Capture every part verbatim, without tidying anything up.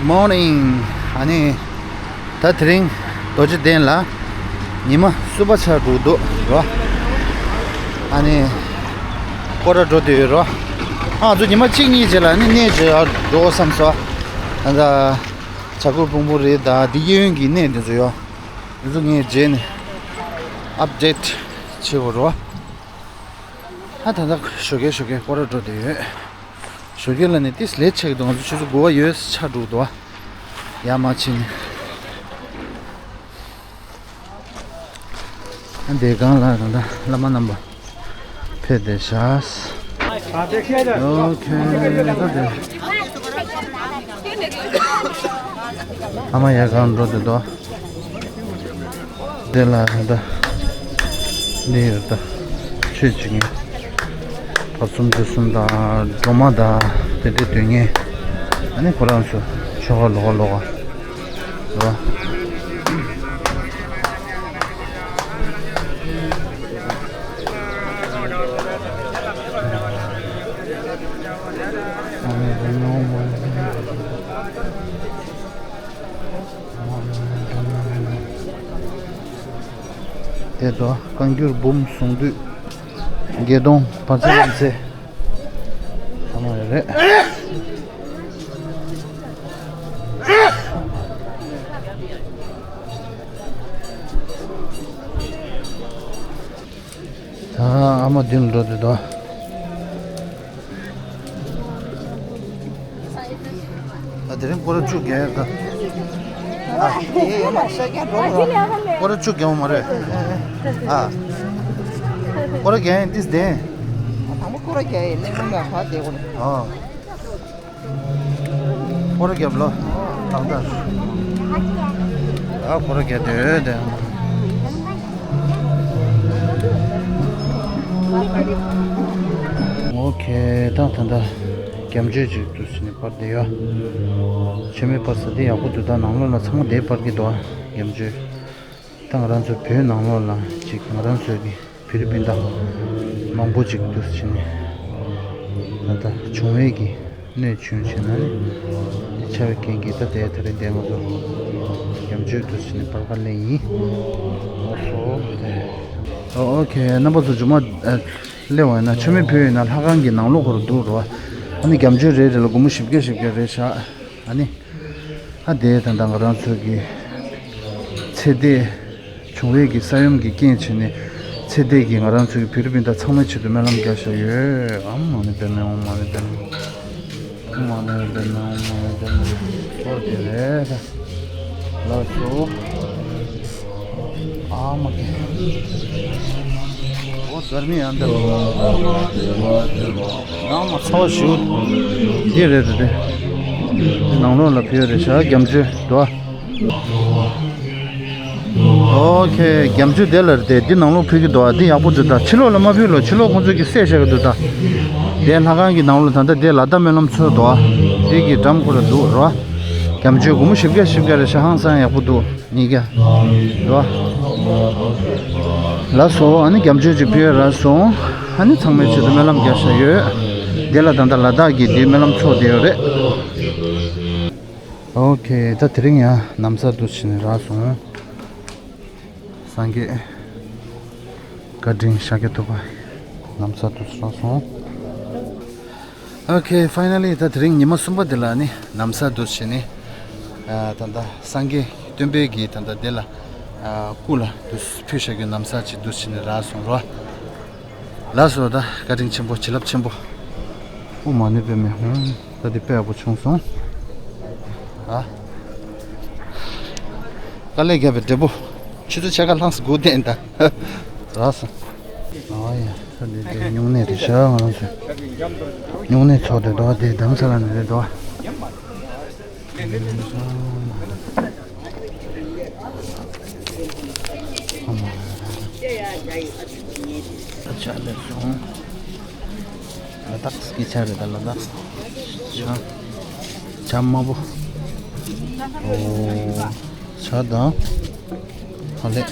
Morning. ཨ་ནི། ད་དེ་རིང་རྡོ་རྗེ་གདན་ལ་ཉི་མ་གསུམ་པ་ཆགས་འགྲོ་འདུག་རོ། ཨ་ནི། སྐོར་ར་འགྲོ་འདོད་ཡོད་རོ། ཨ་ང་ཚོ་ཉི་མ་གཅིག་གཉིས་རྗེས་ལ་ནི་གནས་མཇལ་ཡག་འགྲོ་བསམ་སོང་། ད་ལྟ་བྱ་རྒོད་ཕུང་པོ་རེད། ད་འདི་གཡས་གཡོན་གྱི་གནས་འདི་ཚོ་ཡོད། འདི་ཚོ་ངས་མཇལ་ནས་ཨབ་ཌེཊ་བྱེད་དགོས་རོ། ཨ་ད་ལྟ་ཞོགས་ཀས་ཞོགས་ཀས་སྐོར་ར་འགྲོ་འདོད་ཡོད། ཞོགས་ཀས་ལ་ནི་ཏིས་ལེཊ་ཆགས་ཀྱི་འདུག་ང་ཚོ་ཆུ་ཚོད་དགུ་པ་ཡོལ་ཆགས་འགྲོ་འདུག་བ། ཡར་མར་ཕྱིན་ནས། ཨ་འདི་སྒང་ལ་ད་ལྟ་བླ་མ་རྣམ་པ་ཕེབས་བསྡད་ཤག་ཨོ་ཁེ། ད་དེ་ཨ་མ་ཡར་སྒང་འགྲོ་འདོད་འདུག་དེ་ལ་ད་འདི་ཡོད་ད། ཆོས་བྱེད་མཁན་བར་གསུམ་དུས་གསུམ་དང་སྒྲོལ་མ་དང་དེ་འདྲའི་སྡོད་མཁན། ཨ་ནི་ཁོ་རང་ཚོ་ཆོ་ག་ལོག་ག་ལོག་ག་རེད་བ། དེ་ཚོ་བཀའ་འགྱུར་འབུམ་གསུང་བསྡུས་བརྒྱད་སྟོང་བར་ཆད་ལམ་སེལ་ཚང་མ་རེད། ད་ཨ་མ་མདུན་ལ་འགྲོ་འདོད་འདུག་ཨ་དེ་རིང་སྐོར་ར་བཅུ་བརྒལ་ཡོད་ད། ཨ། སྐོར་ར་བཅུ་བརྒལ་བ་མ་རེད། ཨ། སྐོར་ར་བརྒལ་ཡིན་ཏིས་བདེན། དང་པོ་སྐོར་ར་བརྒལ་ཡིན་གླེང་མོལ་མ་ཕར་བསྡད་དགོས་རེད། ཨ། སྐོར་ར་བརྒྱབ་ལོ། ཏག་ཏག་ཨ་སྐོར་ར་བརྒྱབ་དེ་དེ། ཨོ་ཁེ། ད་ད་ད་རྒྱ་མཆོད་ཅིག་ཏུ་ཕྱིན་ནས་པར་བསྡད་ཡོད། མཆོད་མེ་སྤར་ས་དེ་ཡག་པོ་འདུག་ད་ནང་ལོགས་ལ་ཚང་མ་དེ་པར་གྱི་འདུག་རྒྱ་མཆོད། ད་ང་རང་ཚོ་བོད་ནང་ལོགས་ལ་ཅིག་ང་རང་ཚོའི་གི་བོད་རིགས་སྤུན་ཟླ་མང་པོ་ཅིག་འདུག་སེ་བྱས་ནས་ད་ལྟ་བྱུང་བའི་གི་གནོད་བྱུང་བྱས་ན་ནི་འདི་ཆགས་པའི་རྐྱེན་གྱིས་ད་ལྟའི་ད་རིང་འདི་ང་ཚོ་རྒྱ་མཆོད་འདུག་སེ་བྱས་ནས་པར་ཁ་ལེན་ཡིན། ཨོ་སོ་དེ། ཨོ་ཨོ་ཁེ། རྣམ་པ་ཚོ་མཇུག་མ་ཨ་སླེབས་པ་ཡིན་ན་མཆོད་མེ་ཕུལ་ཡོད་ན་ལྷ་ཁང་གི་ནང་ལོགས་ཁོ་རུ་འདུག་རོ། ཨ་ནི་རྒྱ་མཆོད་རེ་རེ་ལ་སྒོར་མོ་བཞི་བརྒྱ་བཞི་བརྒྱ་རེད་ཤག་ཨ་ནི། ཨ་དེ་ད་ལྟ་ང་རང་ཚོ་གི་ཚེ་འདས་བྱུང་བའི་གི་ས་ཡོམ་གྱི་རྐྱེན་བྱས་ནས་ཚེ་འདས་ཀྱི་ང་རང་ཚོ་གི་བོད་རིགས་སྤུན་ཟླ་ཚང་མའི་ཆེད་དུ་སྨོན་ལམ་རྒྱག་བཞག་ཡོད། ཨོཾ་མ་ཎི་པདྨེ། ཨོཾ་མ་ཎི་པདྨེ། ཨོཾ་མ་ཎི་པདྨེ། ཨོཾ་མ་ཎི་པདྨེ། སྐོར་དེ་རེད། ལགས་སོ། ཨ་མ་ཀེ། འོ་གར་མི་ཨ་འདི། ནང་མ་ཚ་བ་ཞུ། འདི་རེད་དེ། ནང་ལོགས་ལ་ཕེབས་རེད་ཤག་རྒྱ་མཆོད་དོ། ཨོ་ཁེ། རྒྱ་མཆོད་དེ་ལ་རེད་དེ། འདི་ནང་ལོགས་ཕེབས་ཀྱི་འདུག་འདི་ཡག་པོ་འདུག་ད་ཕྱི་ལོགས་ལ་མ་ཕེབས་ལོ། ཕྱི་ལོགས་ཁོང་ཚོས་ཀྱི་བསད་བཞག་གི་འདུག་ད་དེ་ལྷ་ཁང་གི་ནང་ལོགས་ད་ལྟ་དེ་ལ་དྭགས་སྨོན་ལམ་ཚོགས་འདུག་འདི་གི་འགྲམ་ཁོ་ར་འདུག་རོ། རྒྱ་མཆོད་སྒོར་མོ་བཞི་བརྒྱ་བཞི་བརྒྱ་རེད་ཤག་ཧང་སང་ཡག་པོ་འདུག་ཉིས་བརྒྱ། འདུག་ལགས་སོ། ཨ་ནི་རྒྱ་མཆོད་ཅིག་ཕུལ་རག་སོང་། ཨ་ནི་ཚང་མའི་ཆེད་དུ་སྨོན་ལམ་རྒྱག་བཞག་ཡོད། དེ་ལ་ད་ལྟ་ལ་དྭགས་ཀྱི་དེ་སྨོན་ལམ་ཚོགས་བསྡད་ཡོད་རེད། ཨོ་ཁེ། ད་དེ་རིང་ཡང་ན་བཟའ་འདུག་སེ་བྱས་ནས་རག་སོང་། སངས་རྒྱས་བཀའ་དྲིན་ཤཱཀྱ་ཐུབ་པ་ན་བཟའ་འདུག་སེ་རག་སོང་། Okay, finally ད་དེ་རིང་ཉི་མ་གསུམ་པ་འདི་ལ་ནི་ན་བཟའ་འདུག་སེ་བྱས་ནས། ཨ་ད་ལྟ་སངས་རྒྱས་སྟོན་པའི་གི་ད་ལྟ་འདི་ལ་ཨ་སྐུ་ལ་འདུག་སེ་ཕུལ་བཞག་རྒྱུ་ན་བཟའ་ཅིག་འདུག་སེ་བྱས་ནས་རག་སོང་རོ། ལགས་སོ། ད་བཀའ་དྲིན་ཆེན་པོ། བྱིན་རླབས་ཆེན་པོ། ཨོཾ་མ་ཎི་པདྨེ་ཧཱུྃ། ད་འདི་དཔེ་ཡག་པོ་བྱུང་སོང་། ཨ། དཀའ་ལས་བརྒྱབ་པའི་འབྲས་བུ། ཆུ་ཚོད་ཕྱེད་ཀ་ལྷག་སྒུག་བསྡད་ད། རག་སོང་། ཨ་ཡ། ད་འདི་འདི་སྨྱུང་གནས་རེད་ཤག་ང་རང་ཚོའི་སྨྱུང་གནས་ཚོགས་འདུ་འདུག་བ། འདི་རྡ་རམ་ས་ལ་ནས་རེད་འདུག་བ། ཨ་ཅག་སླེབས་སོང་། ལ་དྭགས་སི་ཆ་རེད་ད། ལ་དྭགས་ཇ། ཇ་དམར་པོ། ཨོ། ཇ་དང་། ཨ་ལེ།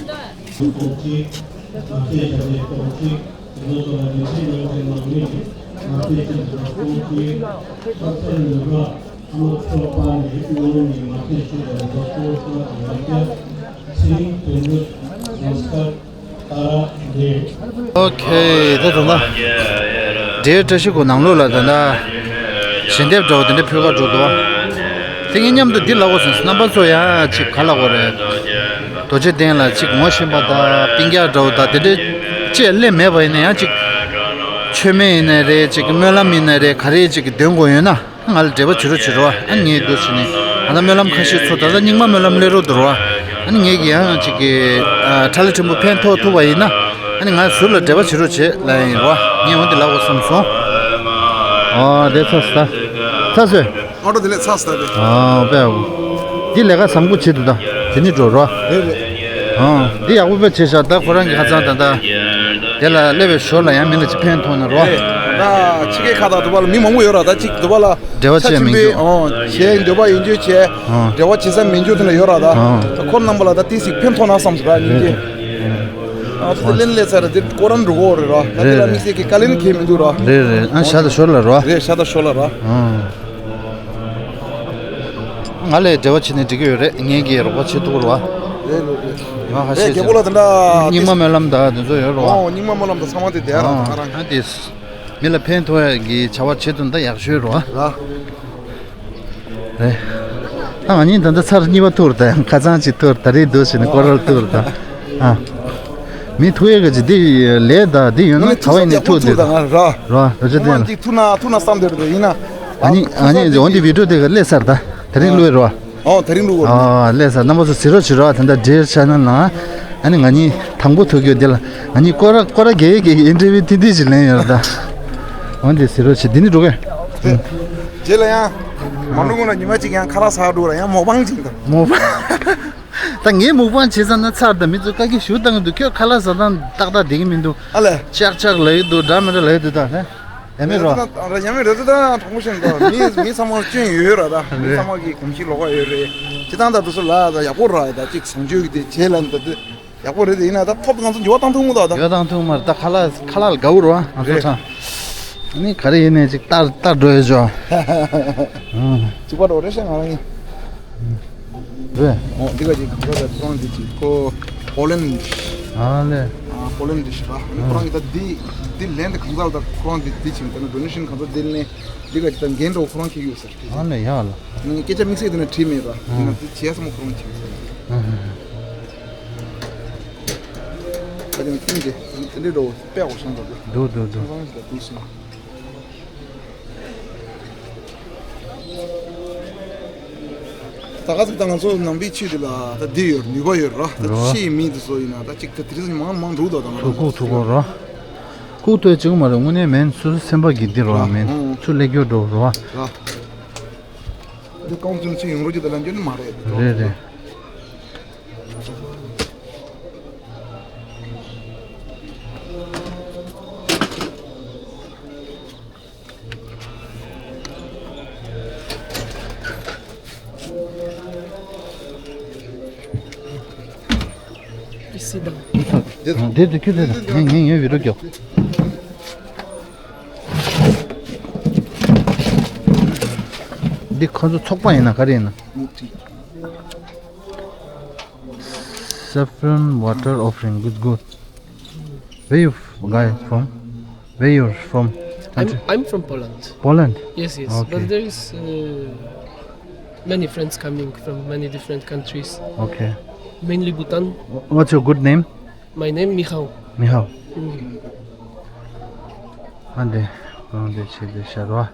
ཨོ་ཁེ། ད་ད་ད། འདྲའི་བཀྲ་ཤིས་སྒོ་ནང་ལོགས་ལ་ད་ད། ཞལ་འདེབས་འདྲ་བོ་དེ་འདྲ་ཕུལ་ག་འགྲོ་འདུག་དེ་ངས་མཉམ་དུ་འདི་ལབ་དགོས་སོང་། རྣམ་པ་ཚོ་ཡང་ཅིག་ག་ལབ་དགོས་རེད། རྡོ་རྗེ་གདན་ལ་ཅིག་ངོ་ཤེས་པ་དང་སྤུན་ཀྱག་འདྲ་བོ་དང་དེ་འདྲ་ཅིག་སླེབས་མེད་པ་ཡིན་ན་ཡང་ཅིག་མཆོད་མེ་ཡིན་ན་རེད། ཅིག་སྨོན་ལམ་ཡིན་ན་རེད། ག་རེ་ཅིག་འདོན་དགོས་ཡོད་ན། ང་ལ་འབྲེལ་བ་བྱེད་རོགས་བྱེད་རོགས། ཨ་ནི་ངས་འདུག་བྱས་ནས་ད་ལྟ་སྨོན་ལམ་ཁ་ཤས་ཚོ་ད་ལྟ་རྙིང་མ་སྨོན་ལམ་སླེབས་རོགས་འདུག་རོགས། ཨ་ནི་ངས་ཀྱི་ཡང་ཅིག་གི་ཨ་ཁྲ་ལི་ཕྲན་བུ་ཕན་ཐོགས་ཐུབ་པ་ཡིན་ན། ཨ་ནི་ང་ཟུར་ལ་འབྲེལ་བ་བྱེད་རོགས་བྱེད་ལབ་ཡིན་རོགས། ངས་འོ་འདི་ལབ་དགོས་བསམ་སོང་། ཨོ་དེ་ཚ་ས་ཚ་སོས། ཨོ་ཏོ་དེ་ལས་ཚ་ས་ད་དེ། ཨོ་པས་འོ། འདི་ལས་ཀ་བཟང་པོ་བྱེད་འདུག་ད་དེ་ནི་འགྲོ་རོགས། རེད་རེད། ཨོ་འདི་ཡག་པོ་དཔེ་བྱས་ཤག་ད་ཁོ་རང་གི་ཁ་སང་ད་ད་དེ་ལ་སླེབས་པའི་ཞོར་ལ་ཡང་མི་ལ་ཅིག་ཕན་ཐོགས་ན་རོགས། རེད། ད་ཕྱི་རྒྱལ་ཁག་དང་དུ་བ་ལ་མི་མང་པོ་ཡོད་ར། ད་ཅིག་དུ་བ་ལ་འབྲེལ་བ་ཆ་བྱས་ཆེན་མི་པོའི་འགྱུར། ཨོ་བྱས་འདོད་པ་ཡོད་འགྱུར་བྱས། ཨོ་འབྲེལ་བ་བྱེད་ས་མི་འགྱུར་དེ་འདྲ་ཡོད་ར། ད་ཨོ་ད་ཁོ་རྣམ་པ་ལ་ད་ཏི་སིག་ཕན་ཐོགས་ན་བསམ་སོང་ར་སྙིང་རྗེ། རེད། ཨ་ད་ལེན་ལས་ཚར་དེ་ཀོ་རང་འགྲོ་གོ་རེད་ར། ད་དེ་རེད་ལ་རེད། དམིགས་བསལ་གྱི་དཀའ་ལས་ནི་ཁེལ་མི་འདུག་ར། རེད་རེད། ཨ་ཤ་ད་ཤོར་ལ་རོ། རེད་ཤ་ད་ཤོར་ལ་ར། ཨ་ང་ལས་འབྲེལ་བ་བྱེད་ནས་འགྲིག་གི་ཡོད་རེད། ངས་ཀྱི་རོགས་པ་བྱེད་ཐུབ་རོ། རེད་རེད་རེད། ཡང་ཧ་རེད། ཤེས་རྒྱལ་པོ་ལ་དེ་འདྲ་རྙིང་མ་སྨོན་ལམ་ད་དེ་ཚོ་ཡོད་རོ། ཨོ་རྙིང་མ་སྨོན་ལམ་ད་ཚང་མ་དེ་དེ་ར་ད་ཨ་ང་རང་ཨ་དེ་མི་ལ་ཕན་ཐོགས་ཡ་གི་བྱ་བ་བྱེད་དུ་ད་ཡག་ཤོས་རོ། ར། རེད། ད་ང་གཉིས་ད་ལྟ་ཚར་གཉིས་པ་ཐུག་རེད། ད་ཁ་ཚང་གཅིག་ཐུག་རེད། ད་རེས་འདུག་བྱས་ནས་སྐོར་ར་ཐུག་རེད་ད། ཨ། མི་ཐུག་ཡས་ག་ཅིག་འདི་ལས་ད་འདི་ཡོད་ན་ང་ཚ་བ་ཡིན་ནས་ཐུག་ཐུག་འདོད་ད་ང་ར། ར་རོ་ཅོ་ང་དེ་ཅིག་ཐུག་ན་ཐུག་ན་བསམ་འདོད་རེད། ཡིན་ན་ཨ་ནི་ཨ་ནི་འོན་ཏེ་བི་ཌིའོ་དེ་ག་སླེབས་ཚར་ད་དེ་རིང་བླུགས་རོ། ཨོ་དེ་རིང་བླུགས་རོ། ཨ་སླེབས་ཚར། རྣམ་པ་ཚོ་གཟིགས་རོགས་བྱེད་རོགས། ད་ལྟ་འདྲེར་ཆ་ན་ལ་ཨ་ནི་ང་གཉིས་དང་པོ་ཐུག་རྒྱུ་འདི་ལ་ང་གཉིས་སྐོར་ར་སྐོར་ར་རྒྱག་ཡས་ཀྱི་ཨིན་ཊར་བིའུ་ཏིག་ཏིག་ཅིག་ལེན་ཡོད་ར་ད། འོན་ཏེ་གཟིགས་རོགས་བྱེད། འདི་ནི་འགྲོ་གི་རྗེས་ལ་ཡང་མ་འགྲོ་གོང་ལ་ཉི་མ་གཅིག་ཡང་ཁ་ལག་ཟ་འགྲོ་ར། ཡང་མོག་པང་ཅིག་དང་མོག་པང་། ད་ངས་མོག་པང་བྱེད་ཙང་ན་ཚར་ད་མི་ཚོ་བཀའ་ཁྱི་ཞུ་བཏང་གི་འདུག་ཁྱོད་ཁ་ལག་ཟ་སྟངས་ཏག་ཏག་བསྡད་ཀྱི་མི་འདུག་ཨ་ལས། ཅག་ཅག་ལབ་ཡི་འདུག་འདྲ་མི་འདྲ་ལབ་ཡི་འདུག་ད་ཧེ་ཡ་མེད་རོ། ཡ་མེད་རེད་ད། གྲོགས་པོ་ཤེས་འདུག་མི་མི་ཚང་མར་སྐྱོན་ཡོད་ར་ད། མི་རེད། ཚང་མ་གི་གོམས་གཤིས་ལོགས་ཀ་ཡོད་རེད། ཅི་ད་ད་དུ་སུ་ལ་ད་ཡག་པོ་ར་ད་ཅིག་བཟང་སྤྱོད་ཀྱི་དེ་བྱེད་ལ་ད་དུ། ཡག་པོ་རེད། དེ་ཡིན་ན་ད་ཐོབ་ང་ཚོ་འགྱུར་བ་བཏང་ཐུབ་མོ་ད་ད། འགྱུར་བ་བཏང་ཐུབ་མ་རེད། ད་ཁ་ལག་ཁ་ལག་ལ་དགའ་བོ་རེད་བ་ང་ཚོ་རེད། ཚང་། ཨ་ནི་ག་རེ་ཡིན་ནའི་ཅིག་ལྟར་ལྟར་འགྲོ་ཡོད་ཅོ། ཨང་། ཅིག་པ་འགྲོ་རེད་ཤག་ང་རང་ཡིན། རེད། ཨོ་འདི་ག་ཅིག་གང་ག་ད་ཁོ་རང་འདི་ཅིག་ཁོ་པོ་ལན་ཨ་ལེ། ཨ་པོ་ལན་འདི་ཤི་ར། ཨ་ནི་ཁོ་རང་གི་ད་འདི་འདི་ལན་དེ་གང་ཟག་ད་ཁོ་རང་འདི་འདི་ཅིག་ད་ནི་ཌོ་ནེ་ཤན་གང་ཟག་འདི་ལན་འདི་ག་ཅིག་ད་འགན་འགྲོ་ཁོ་རང་ཁྱེར་ཡོད་ཟེར། ཨ་ལེ་ཡ་ལ། ཨ་ནི་སྐད་ཆ་དམིགས་བསལ་དེ་ན་བྲིས་མེད་ར། ཨ་འདི་ན་འདི་བྱས་ས་མོ་ཁོ་རང་ཁྱེར་ཡོད་ཟེར། ཨ་ད་དེ་ནི་ཁྱིམ་དེ་དེ་འདྲའི་འགྲོ་བོ་དཔེ་འོ་ཤང་འགྲོ་དེ། འདུག་འདུག་འདུག་ཚང་ཚང་ཞིག་ལ་འདུག་སོང་། ད་ག་ཚོད་ད་ང་ཚོ་ནང་པའི་ཆོས་དེ་ལ་ད་འདི་ཡོད་ནུས་པ་ཡོད་ར། ད་རོ། ཕྱིའི་མི་དེ་ཚོ་ཡིན་ན་ད་ཅིག་ད་དེ་རིང་མང་མང་འགྲོ་འདུག་ད་ང་ཚོ་ཁུག་ཐུག་གོ་ར། ཁུག་ཐུག་ཅིག་མ་རེད། དངོས་གནས་མིན་སོ་སོ་སེམས་པ་གི་འདི་རོ་ར། མིན་ཨང་། ཚུར་སླེབས་རྒྱུ་འགྲོ་རོ། ར། འདི་རྐང་བཙུན་ཚུར་ཡོང་རོགས་ཀྱི་ད་ལ་འགྱོ་ནི་མ་རེད། རེད་རེད། Please sit down. འདི་འདི་ཁྱོད་འདི་ངས་ངས་ངས་བི་ཌིའོ་རྒྱོབ། འདི་ཁོ་ཚོ་ཚོགས་པ་ཡིན་ན་ག་རེ་ཡིན་ན། Saffron water offering. Good, good. Where you f- guy from? Where you're from? I'm, country? I'm from Poland. Poland? Yes, yes. Okay. But there is uh, many friends coming from many different countries. Okay. Mainly Bhutan. Wh- What's your good name? My name Michał. Michał. Mm. Ande, ande chede sharwa.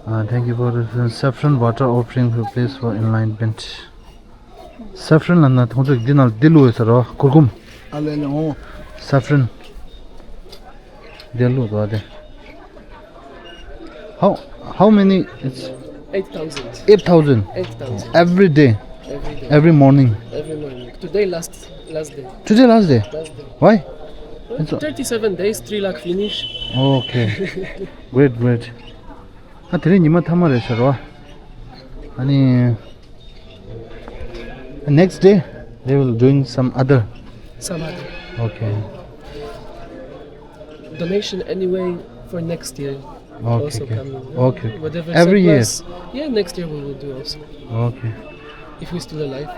Uh, thank you for the saffron water offering for place for enlightenment. Saffron ལབ་ན་ཁོང་ཚོས་འདི་ནང་འདི་བླུགས་ཡོད་ས་རེད་བ། གུར་གུམ། ཨ་ལེ་ལེ་ཨོ། Saffron. འདི་བླུགས་འདུག་བ་དེ། How how many? It's Eight thousand. Eight thousand. Eight thousand. Every day. Every day. Every morning. Every morning. Today last last day. Today last day. Last day. Why? It's thirty-seven days, three lakh finish. Okay. Great, great. ཨ་དེ་རིང་ཉི་མ་མཐའ་མ་རེད་ཤག་རོ། ཨ་ནི། Next day they will doing some other. Some other. Okay. Donation anyway for next year. Okay, also okay. Coming. Okay. Whatever. Every year? Surprise. Yeah, next year we will do also. Okay. If we're still alive.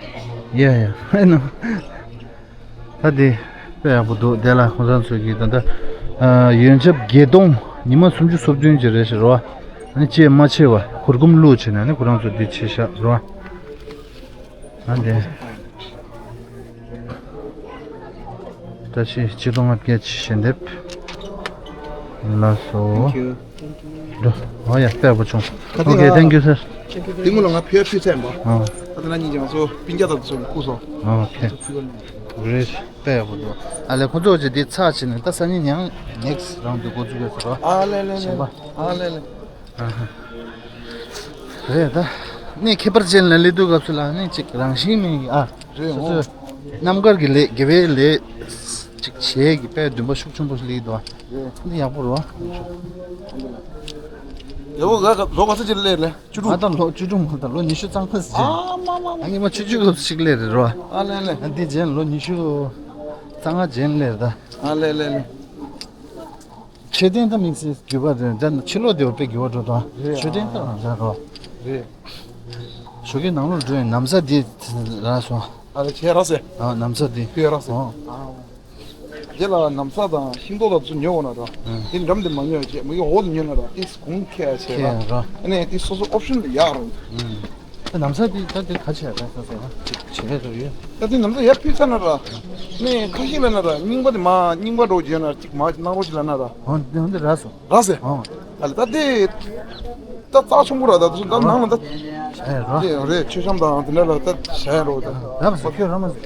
Yeah, yeah. I know. ད་དེ་དཔེ་ཡག་པོ་འདུག་དེ་ལ་ཁོང་རང་ཚོ་གིས་ད་ལྟ་ཨ་ཡོན་ཆབ་བརྒྱད་སྟོང་ཉི་མ་སུམ་ཅུ་སོ་བདུན་ཅིག་རེད་ཤག་རོ། ཨ་ནི་ཅེས་མ་ཆེ་བ་གུར་གུམ་བླུགས་བྱས་ནས་ཨ་ནི་ཁོ་རང་ཚོ་འདི་བྱས་ཤག་རོ། ཨ་འདི། བཀྲ་ཤིས་ཆིག་སྟོང་ལྔ་བརྒྱ་ཞལ་འདེབས། ལགས་སོ། Thank you. འགྲོ། ཨོ་ཡ་དཔེ་ཡག་པོ་བྱུང་། Okay, thank you, sir. དེ་སྔོན་ལ་ང་ཕེབས་ཕེབས་ཚར་ཡིན་པ། ཨ། ད་ལྟ་ང་གཉིས་ཀྱང་སོ་སྤུན་ཀྱག་དང་ཚོ་བཀུག་སོང་། Okay. Great. དཔེ་ཡག་པོ་འདུག་ཨ་ལས་ཁོ་ཚོ་ཅིག་འདི་ཚར་བྱས་ནས་ད་སང་ཉིན་ཡང་next round དུ་འགོ་འཛུགས་ཡོད་ཟེར་རོ། ཨ་ལེ་ལེ་ལེ། གཞན་པ། ཨ་ལེ་ལེ། ཨ་ཧ། རེད་ད། གནས་ཁྱད་པར་ཅན་ལ་སླེབས་དུས་སྐབས་སུ་ལ་ནི་ཅིག་རང་བཞིན་མིན་གྱི་ཨ། རེད་འོང་། སོ་སོའི་རྣམ་དཀར་གྱི་ལས་དགེ་བའི་ལས་ཅིག་བྱེད་ཀྱི་དཔེ་འདུན་པ་ཤུགས་ཆེན་པོ་ཞིག་སླེབས་ཀྱི་འདུག་ཨ། རེད། འདི་ཡག་པོ་རེད་བ། ཡག་པོ་ག་ག་ལོ་ག་ཚོད་ཅིག་སླེབས་རེད། བཅུ་དྲུག་ང་ད་ལོ་བཅུ་དྲུག་མ་ད་ལོ་ཉི་ཤུ་རྩ་ལྔ་ཟིན། ཨ་མ་མ་མ། ཨ་ཉི་མ་བཅུ་གཅིག་ལོ་ཞིག་སླེབས་རེད་རོ། ཨ་ལེ་ལེ། ཨ་འདི་རྗེས་ལོ་ཉི་ཤུ་རྩ་ལྔ་རྗེས་སླེབས་རེད་ད། ཨ་ལེ་ལེ་ལེ། མཆོད་རྟེན་ད་དམིགས་བསལ་འགྱུར་བ་རེད་ད། ཕྱི་ལོགས་དེ་བ་དཔེ་འགྱུར་བ་འགྲོ་ད། རེད། མཆོད་རྟེན་ད་རང་འཇགས་རོ། རེད། ཞོགས་ཀས་ནང་ལོགས་འགྲོ་ཡིན། ན་བཟའ་འདི་རག་སོང་། ཨ་ལེ་ཁྱེད་རག་སོང་། ཨ་ན་བཟའ་འདི་ཁྱེད་རག་སོང་། ཨོ། རྗེས་ལ་ན་བཟའ་དང་ཤིང་ཏོག་དང་ཚུར་ཉོ་འོང་ན་ར། ཨ། དེ་འགྲམ་དེ་མ་ཉོ་བྱས་མི་གི་འོག་ཏུ་ཉོ་ན་ར་དེ་གོང་ཁེ་བྱས་ཁེ་ར། ར། ཨ་ནི་དེ་སོ་སོ་ཨོབ་ཤན་དུ་ཡག་རུང་། ཨ། ན་བཟའ་དེ་ད་དེ་ག་བྱས་ར་ས་ས་ར་ཅིག་བྱས་ར་ཡོད། ད་དེ་ན་བཟའ་ཡར་ཕུལ་ཚར་ན་ར། ནས་ཁ་ཤས་ལ་ན་ར་རྙིང་པ་དེ་མ་རྙིང་པ་འགྲོ་བྱས་ན་ཅིག་མ་ནག་རོ་ཞིག་ལ་ན་ར། ཨོ་དེ་འདི་ར་སོ། ར་སེ། ཨོ། ཨ་ལེ་ད་དེ། ད་རྩ་ཆུང་པོ་ར་ད་དུ་ད་ནང་ལ་ད། ཨེ་ར། དེ་རེད། མཆོད་བཤམས་དང་དེ་འདྲ་ལ་ད་བྱ་ཡ་རོ་ད། ར་མ་སོ་ཁྱོད་ར་མ་སོ།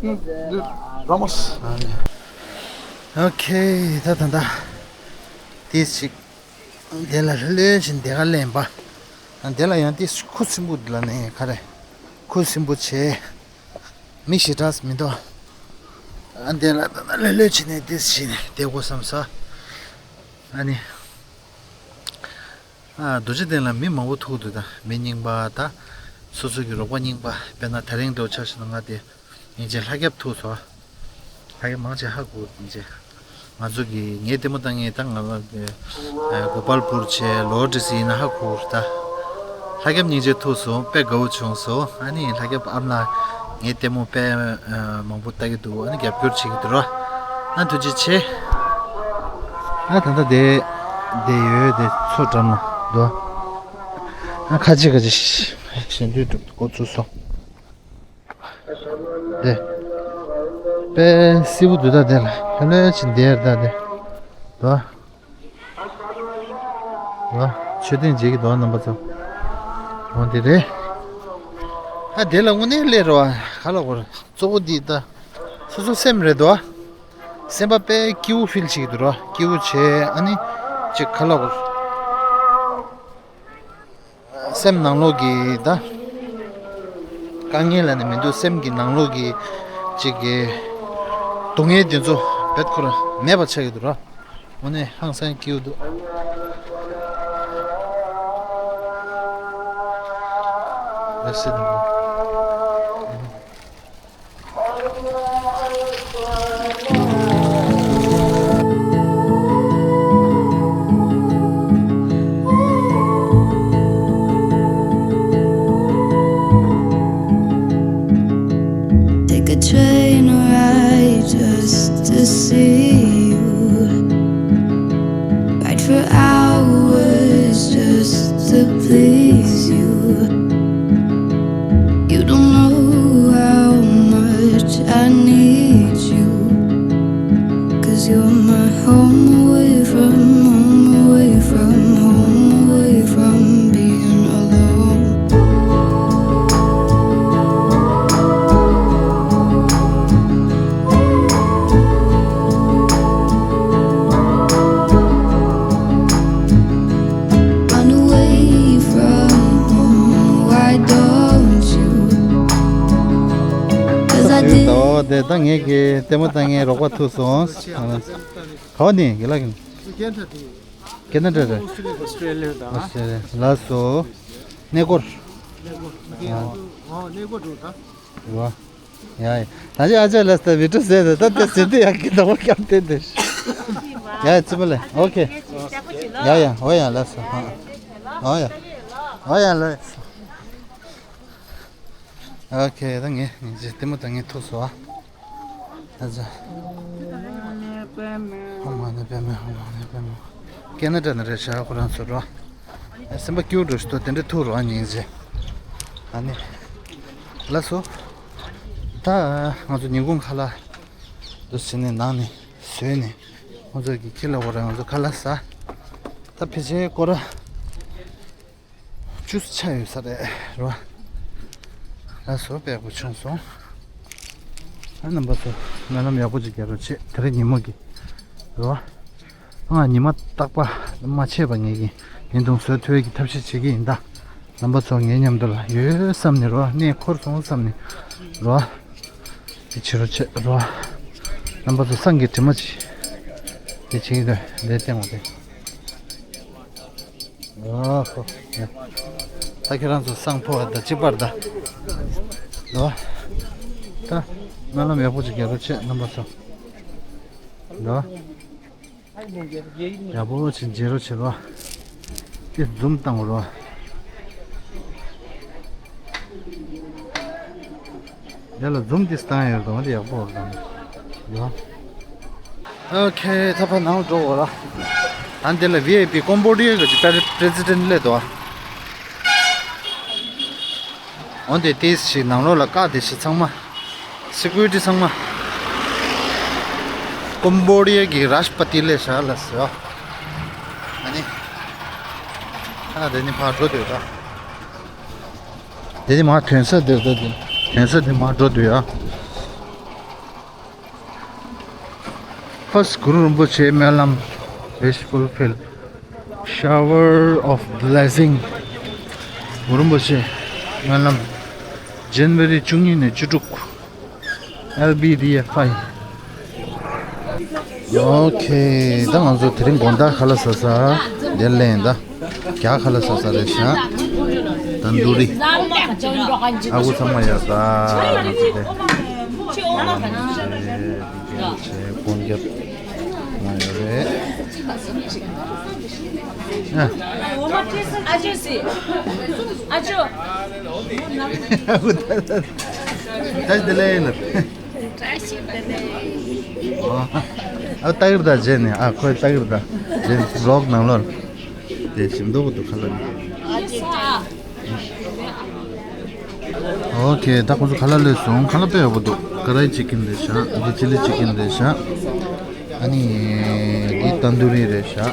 ང་ད་འདི་ར་མ་སོ། ཨ་ནི། ཨོ་ཁེ་ད་ད་ད། དེ་ཞིག་དེ་ལ་ལྷོད་ལྷོད་བྱིན་དེ་ག་ལེན་པ། དེ་ལ་ཡང་དེ་ཁུ་སིམ་པོ་ལ་ནས་ག་རེ། ཁུ་སིམ་པོ་བྱས། མི་ཞེ་དྲགས་མི་འདུག་ཨ་འདི་ལ་ད་ལྷོད་ལྷོད་བྱས་ནས་དེ་བྱས་ནས་བསྡད་དགོས་བསམ་ས། ཨ་ནི། ཨ་རྡོ་རྗེ་གདན་ལ་མི་མང་པོ་ཐུག་འདུག་ད་མི་རྙིང་པ་ད། སོ་སོ་གི་རོགས་པ་རྙིང་པ་དཔེར་ན་ད་རིང་འདྲ་བོ་ཆ་བཞག་ན་ང་དེ། ཡིན་ཅེ་ལྷ་སྐྱབས་ཐུག་སོང་། ལྷ་སྐྱབས་མང་ཆེ་ཧ་གོ་ཡིན་ཅེ། ང་ཚོ་གི་ངའི་ལྟད་མོ་ལྟ་མཁན་ད་ང་ལ་གི་གོ་པལ་པུར་བྱས་ལོ་ཏྲི་སི་ཡིན་ན་ཧ་གོ་ད། ལྷ་སྐྱབས་སྙིང་རྗེ་ཐུག་སོང་། དཔེ་དགའ་བོ་བྱུང་སོང་། ཨ་ནི་ལྷ་སྐྱབས་ཨ་མ་ལགས་ངའི་ལྟད་མོ་དཔེ་མང་པོ་ལྟ་གི་འདུག་ཨ་ནི་རྒྱབ་སྐྱོར་བྱེད་ཀྱི་འདུག་ར། ཨ་ཐུགས་རྗེ་ཆེ། ཨ་ད་ལྟ་དེ་དེ་ཡོད་དེ་མཚོ་འགྲམ་ལ་འདུག་ཨ་ཁ་ཅིག་ཁ་ཅིག་ཞེ་འདུས་འགྲུབ་འགོ་ཚུགས་སོང་། དེ། དཔེ་སིལ་བུ་འདུག་ད་དེ་ལ་ཧ་ལས་ཅི་འདེར་ད་དེ། དོ། དོ། མཆོད་རྟེན་རྗེས་ཀྱི་དོ་རྣམ་པ་ཚོ། འོ་འདི་རེད། ཨ་དེ་ལ་དངོས་གནས་སླེབས་རོ་ཨ་ག་ལ་གོ་ར་གཙོ་བོ་འདི་ད། སོ་སོ་སེམས་རེད་དོ། སེམས་པ་དཔེ་སྐྱིད་པོ་ཕིལ་བྱེད་ཀྱི་འདུག་ར་སྐྱིད་པོ་བྱས་ཨ་ནི། ཅིག་ག་ལ་གོ་ར། སེམས་ནང་ལོགས་ཀྱི་ད། དཀའ་ངལ་ལ་ནི་མི་འདུག་སེམས་ཀྱི་ནང་ལོགས་ཀྱི་ཅིག་གི་སྡུག་བསྔལ་དེ་ཚོ་བེད་ཁོ་རང་མེད་པ་ཆགས་ཀྱི་འདུག་ར། དངོས་གནས་ཧང་སང་སྐྱིད་པོ་འདུག་རེ་སི་དང་། Take a train ride just to see you. Ride for hours just to please you. You don't know how much I need you. 'Cause you're my home away from home, away from home, away from being alone. Run away from home, why don't you? 'Cause I did. ད་ད་ངེད་ཀྱི་ལྟད་མོ་ལྟ་མཁན་རོགས་པ་ཐུག་སོང་། ག་བ་ནས་དགེ་ལགས་ཀྱི། ཁེ་ན་ཌ་རེད། ཨོ་སི་ཏྲེ་ལི་ཡ་དང་། ཨོ་སི་ཏྲེ་ལི་ཡ། ལགས་སོ། གནས་སྐོར། ཨོ་གནས་སྐོར་འགྲོ་ད། རེད་བ། ཡ་ཡ། ད་ཅི་ཨ་ཅག་ལ་ད་བི་ཏྲ་ཟེར་ད་ད་དེ་ཟེར་དེ་ཡག་གི་ད་བ་སྐྱབས་བསྟན་དེ། ཡ་ཙི་པ་ལེ། ཨོ་ཁེ། ཡ་ཡ། ཨོ་ཡ་ལགས་སོ། ཨོ་ཡ། ཨོ་ཡ་ལགས་སོ། ཨོ་ཁེ། ད་ངས་ངས་ཅི་ལྟད་མོ་ད་ངས་ཐུག་སོང་ཨ། ཨ་ཙི། ཧོ་མ་ནི་པད་མ། ཧོ་མ་ནི་པད་མ། ཀེ་ན་ཌ་ནས་རེད་ཤག་ཁོ་རང་ཚོ་རོ། ཨ་སེམས་པ་སྐྱིད་འགྲོ་ཞིག་འདུག་དེ་འདྲ་ཐུག་རོགས་ཨ། སྙིང་རྗེ། ཨ་ནི། ལགས་སོ། ད་ང་ཚོ་ཉིན་གུང་ཁ་ལག་འདུག་སེ་ནས་ནང་ནས་བཟོས་ནས་ཁོང་ཚོ་གི་ཁྱི་ལ་འོ་ར་ང་ཚོ་ཁ་ལག་ཟ། ད་ཕལ་ཆེར་སྐོར་ར་བཅུ་ཆགས་ཡོད་ས་རེད་རོ། ལགས་སོ། དཔེ་ཡག་པོ་བྱུང་སོང་། ཨ་རྣམ་པ་ཚོ་སྨོན་ལམ་ཡག་པོ་ཅིག་རྒྱག་རོགས་བྱེད། དེ་རིང་ཉིན་མོ་གི་རོ། ཨ་ཉི་མ་རྟག་པ་མ་ཆད་པ་ངེད་ཀྱིས་བརྙན་ཐུང་བཟོ་ཐུབ་ཡས་ཀྱི་ཐབས་ཤེས་བྱེད་ཀྱི་ཡིན་ད། རྣམ་པ་ཚོ་ངའི་མཉམ་དུ་ལ་ཡོད་བསམ་ནས་རོ། གནས་འཁོར་སོང་བསམ་ནས་རོ། དེ་བྱེད་རོགས་བྱེད་རོ། རྣམ་པ་ཚོ་བསང་གི་དྲི་མ་ཅིག་དེ་བྱེད་ཀྱི་འདུག་དེ་སྟེང་འོ་དེ། ཨོ་ཧོ། ད་ཁྱེད་རང་ཚོ་བསང་ཕོར་བ་དང་གཅིག་པར་ད། ལོ། ད་སྨོན་ལམ་ཡག་པོ་ཅིག་རྒྱག་རོགས་བྱེད་རྣམ་པ་ཚོ། ལོ། ཡག་པོ་ཅིག་མཇལ་རོགས་བྱེད་རོགས། དེ་འཛུམ་བཏང་རོགས། དེ་ལ་འཛུམ་དེ་བཏང་ཡོད་དོ། དེ་ཡག་པོ་རེད་དང་། ཡོ། ཨོ་ཁེ། ད་ཕར་ནང་འགྲོ་འོ་ར། ཨ་འདི་ལ་བི་ཨའི་པི་ཀོམ་བོ་ཌི་ཡ་གི་ཅིག་ད་རེ་པི་རེ་སི་ཌེན་ཊི་སླེབས་འདུག་ཨ། འོན་ཏེ་ཏིས་ཞིག་ནང་ལོགས་ལ་བཀག་དེ་ཞིག་ཚང་མ། སི་ཀུ་རི་ཊི་ཚང་མ། ཀོམ་བོ་ཌི་ཡ་གི་རཱཤ་ཏྲ་པ་ཏི་སླེབས་ཤག་ལ་ཟེར་བ། ཨ་ནི། ཨ་དེ་ནི་ཕར་འགྲོ་འདོད་ད། དེ་ནི་མར་ཐོན་ས་དེར་ད་དེ། ཐོན་ས་དེ་མར་འགྲོ་འདོད་ཡ། First Guru Rinpoche སྨོན་ལམ། Wish fulfilled. Shower of blessing. གུ་རུ་རིན་པོ་ཆེ་སྨོན་ལམ། ཇན་ཝ་རི་བཅུ་གཉིས་ནས་བཅུ་དྲུག། ཨེལ་བི་ཌི་ཨེཕ་ཨའི། ཨོ་ཁེ། ད་ང་ཚོ་དེ་རིང་དགོང་དག་ཁ་ལག་ཟ་ས་དེར་སླེབས་ཡིན་ད། རྒྱ་ཁ་ལག་ཟ་ས་རེད་ཤག་ཏན་ཏུ་རི། ཨ་ཁུ་ཚང་མ་ཡ་ད། ང་ཚོ་དེ། ཆེ་སྐོང་རྒྱབ་མ་ཡོད་རེད། ཨ། ཨ་ཅོ་སི། ཨ་ཅོ། ཨ་ཏ་གིར་ད་རྗེས་ནས་ཨ་ཁོས་ཏ་གིར་ད་རྗེས་ནས་བི་ལོག་ནང་ལོགས་དེ་ཞིམ་མདོག་གི་འདུག་ཁ་ལག་ནི། ཨོ་ཁེ། ད་ཁོ་ཚོ་ཁ་ལག་སླེབས་སོང་། ཁ་ལག་དཔེ་ཡག་པོ་འདུག་ཀ་རའི་ཅི་ཀིན་རེད་ཤག་འདི་ཅི་ལི་ཅི་ཀིན་རེད་ཤག་ཨ་ནི་འདི་ཏན་ཏུ་རི་རེད་ཤག་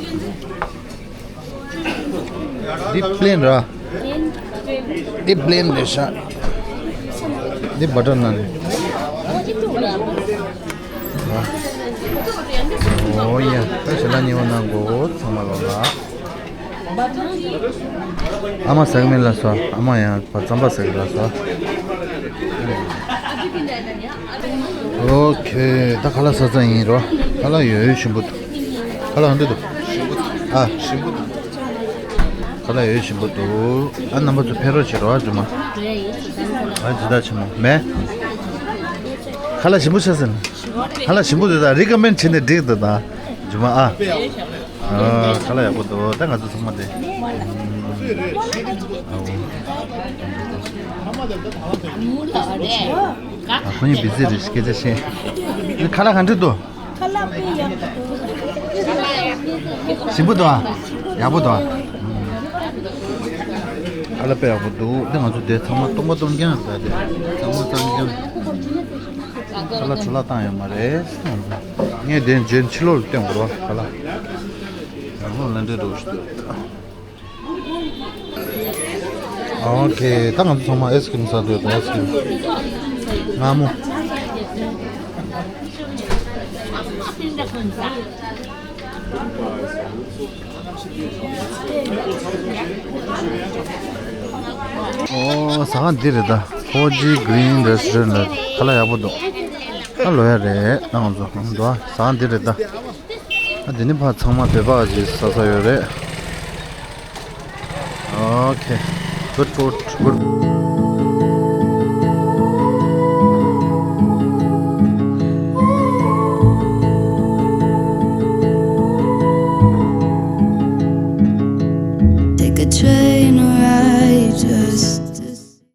འདི་པི་ལེན་ར། འདི་པི་ལེན་རེད་ཤག་འདི་བ་ཊར་ནཱན། ཨོ་ཡ། ད་ཞལ་ལག་མཉེས་པོ་གནང་གོ་ཚང་མ་ལོ་ལ། ཨ་མ་ཟ་གི་མེད་ལ་སོ། ཨ་མ་ཡང་རྩམ་པ་ཟ་གི་ལ་སོ། ཨོ་ཁེ། ད་ཁ་ལག་ཟ་ཚར་ཡིན་རོ། ཁ་ལག་ཡོད་ཡོད་ཞིམ་པོ་འདུག་ཁ་ལག་འདི་འདུག་ཨ། ཞིམ་པོ་འདུག་ཁ་ལག་ཡོད་ཞིམ་པོ་འདུག་ཨ་རྣམ་པ་ཚོ་ཕེབས་རོགས་བྱེད་རོགས་ཨ། རྫུན་མ། ཨ་ཇི་ལྟར་ཆེན་མོ་མེད། ཁ་ལག་ཞིམ་པོ་ཤ་ཟིན། ཁ་ལག་ཞིམ་པོ་འདུག་ད་རི་ཀ་མེན་ཌི་བྱེད་ནས་འགྲིག་འདུག་ད་རྫུན་མ་ཨ། ཨ། ཁ་ལག་ཡག་པོ་འདུག་ད་ང་ཚོ་ཚང་མ་དེ། ཨ། ཁོ་གཉིས་བི་ཟི་རེད། སྐད་ཆ་བཤད། ཁ་ལག་ག་འདྲ་འདུག་ཁ་ལག་དཔེ་ཡག་པོ་འདུག་ཞིམ་པོ་འདུག་ཨ། ཡག་པོ་འདུག་ཨ། ཁ་ལག་དཔེ་ཡག་པོ་འདུག་ད་ང་ཚོ་དེ་ཚང་མ་སྟོང་པ་སྟོང་རྐྱང་རེད། ད་དེ་ཚང་མ་སྟོང་རྐྱང་། ཁ་ལག་ཚོ་ལ་བཏང་ཡོད་མ་རེད། ངས་དེ་འཇོན་ཕྱི་ལོགས་ལ་སྟོན་དགོས་རོགས་ཁ་ལག་ཡང་ལོ་ལ་འདྲེ་འགྲོ་ཞིག་འདུག་ཨོ་ཁེ། ད་ང་ཚོ་ཚང་མ་ཨའི་སི་ཀི་རིམ་ཟ་འདོད་འདུག་ཨའི་སི་ཀི་རིམ། མངར་མོ། ཨོ་ཟ་ཁང་འདི་རེད་ད། ཧོ་ཇི་གྷི་རིན་རེ་སི་ཊོ་རན་ཊི་ལ་ཁ་ལག་ཡག་པོ་འདུག་ཨ་ལོ་ཡ་རེད། ད་ང་ཚོ་འདུག་ཨ། ཟ་ཁང་འདི་རེད་ད། ཨ་འདི་ནི་ཕར་ཚང་མ་བོད་པ་ཅིག་ཟ་ས་ཡོད་རེད། Okay. Good food. Good. rain or